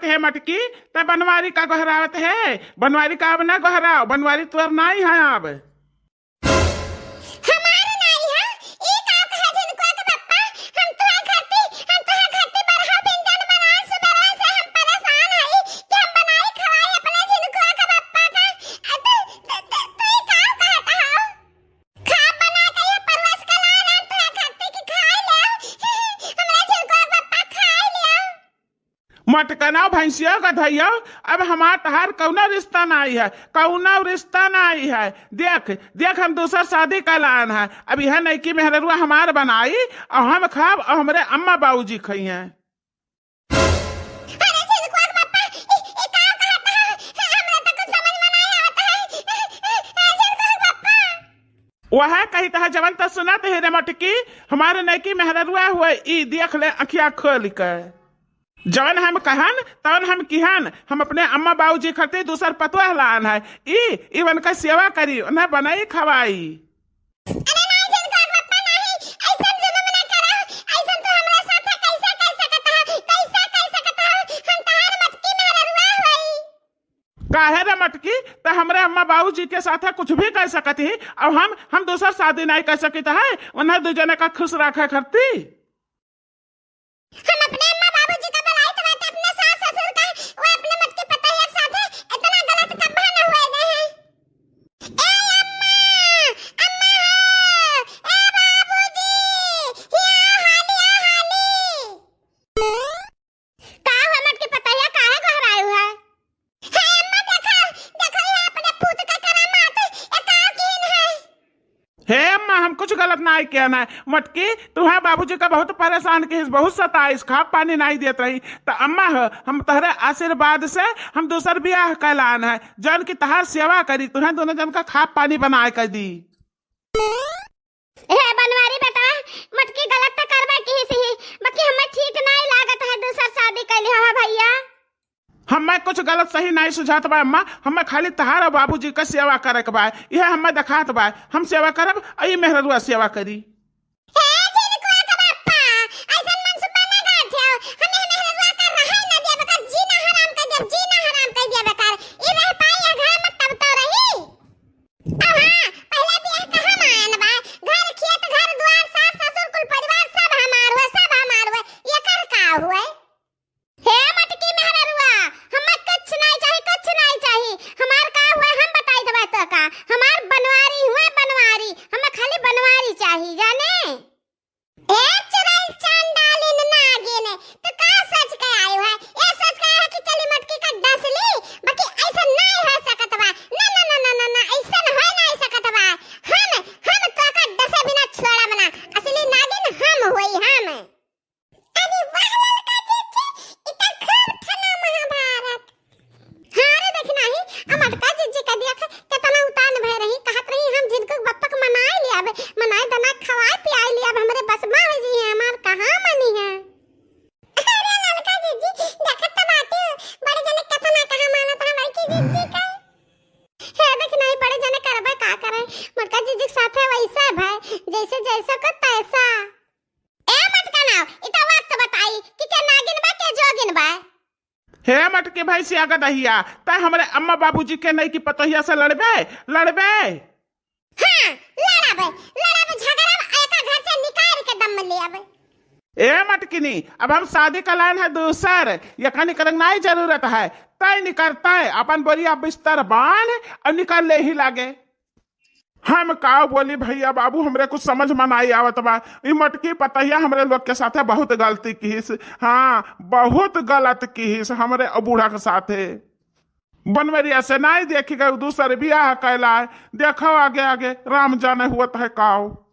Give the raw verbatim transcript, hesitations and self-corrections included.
हे मटकी, तै बनवारी का गोहरावत है? बनवारी का अब ना गोहराव, बनवारी तोर नाई है अब। हमार नाई है? ई का कहा झिनकुआ के पप्पा? हम तुहार घरती, हम तुहार घरती बरहा व्यंजन बनाए सुबह से हम परेशान हई कि हम बनाई खवाई अपने झिनकुआ के पप्पा का। आ, तू, तू, तू, तू ई का कहत हौ? खाब बना के ये परवस का ला रहा तुहार घरती की खाई ले। हमरा झिनकुआ के पप्पा खाई ले। मटकनौ भैंसियो गधैयो, अब हमार तहार कौनो रिश्ता नाई है, कौनो रिश्ता नाई है। देख, देख, हम दूसर शादी का लान है। अब यह नैकी मेहररुआ हमार बनाई, और हम खाब, और हमरे अम्मा बाबूजी खइहें। अरे झिनकुआ के पप्पा, ई, ई का कहत है? हमरा तो कुछ समझ में नाई आवत है। झिनकुआ के पप्पा। वह कहित है, जवन त सुनत ही रे मटकी, हमार नैकी मेहररुआ हुए, ई देख ले अखिया खोल के। जवन हम कहन, तवन हम किहन, हम अपने अम्मा बाबूजी खातिर दूसर पतोह लान है। ई, ई उनका सेवा करी, उन्हें बनाई खवाई। अरे नाई झिनकुआ के पप्पा, नाई, ऐसन जुलुम ना करो, ऐसन तू हमरा साथे कैसे कर सकत हो, कैसे कर सकत हो, हम तहार मटकी मेहररुआ होई। काहे रे मटकी, त हमरे अम्मा बाबूजी के साथे कुछ भी कर सकत ही, और हम, हम दूसर शादी नाई कर सकित है, उन्हें दू जने का खुश रखे खातिर। हम अपने अम्मा बाबूजी का बुलाई तो बात अपने सास ससुर का, वो अपने मटकी पतोहिया के साथे इतना गलत कब्बा न हुए गए हैं। ए अम्मा, अम्मा हो, ए बाबूजी, हिया हाली, आ हाली। का हो मटकी पतोहिया, काहे गोहरायु है? हे अम्मा, देखो, देखो, ये अपने पूत का करामात, ये का कीन है? हे अम्मा, हम कुछ गलत नाई किहन है। मटकी, तुहार बाबूजी का बहुत परेशान किहिस, बहुत सताइस, खाब पानी नाई देत रही। त अम्मा हो, हम तोहरे आशीर्वाद से हम दूसर बियाह कइ लान है, जौन की तहार सेवा करी, तुहें दोनों जन का खाब पानी बनाए के दी। हे बनवारी बेटवा, मटकी गलत त करबे किहिस ही, बाकी हमें ठीक नाई लागत है दूसर शादी कइली हवा भैया। हमें कुछ गलत सही नाई सुझात बा अम्मा, हमें खाली तहार और बाबूजी का सेवा करे के बा, यह हमें देखात बा। हम सेवा करब, अई मेहररुआ सेवा करी। हे झिनकुआ के बापा, ऐसन मनसूबा ना गाँठेव, हम ए मेहररुआ का रहे ना देब, एकर जीना हराम कर देब, जीना हराम कर देब एकर। ई रह पाई ए घर में तब तो रही। अब हाँ, पहले बियाह कहाँ मा आयन बा? घर, खेत, घर, दुआर, सास, ससुर, कुल परिवार सब हमार हुए, सब हमार हुए। एकर का हुए? हे मटकी मेहररुआ, हमें कुछ नाई चाही, कुछ नाई चाही। हमार का हुए हम बताई देबे तो का। हमार बनवारी हुए बनवारी, हमें खाली बनवारी चाही, जाने? ए चुड़ैल चांडालिन नागिन, तू का सोच के आयु है? ये सोच के आयु है कि चली मटकी का डस ली, बाकी ऐसा नाई हो सकत बा। ना, ना, ना, ऐसा हो नाई सकत बा। हम, हम तो का डसे बिना छोड़ब ना। असली नागिन हम होई, हम। अरे वाह ललका जीजी, ई त खूब ठना महाभारत। हाँ रे, देखना ही, आ मटका जीजी का देख, केतना उतान भय रही, कहत रही, "हम झिनकू बप्पक मनाए लियाबे, मनाए दना खवाए पियाए लियाबे, हमरे बस मा हो जी है, हमार कहाँ मनी है?" अरे ललका जीजी, देखत त बाटी, बड़े जने केतना कहा मानत है बड़की जीजी का। हे, देखना ही, बड़े जने करबे का करे, मटका जीजी के साथे वैसा भय, जैसे जैसा को तैसा। ए मटका नाव, इ त वक्त बताई कि के नागिन बा, के जोगिन बा। हे मटकी भैंसिया गदहिया, तै हमरे अम्मा बाबूजी के नैकी पतोहिया से लड़बे, लड़बे? हाँ, लड़ब, लड़ब, झगड़ब, एका घर से निकाल के दम लेब। ए मटकिनी, अब हम शादी का लाइन है दूसर, एका निकरक नाई जरूरत है, तै निकरतै, अपन बोरिया बिस्तर बांध और निकल ले ही लागे। हम का बोली भैया बाबू, हमरे कुछ समझ में नाई आवत बा। ई मटकी पतहिया हमरे लोग के साथे बहुत गलती किहिस। हाँ, बहुत गलत किहिस हमरे बूढ़ा के साथे। बनवरिया से नाई देखी गई, दूसर बियाह कैला है। देखो आगे आगे राम जाने हुअत है काव।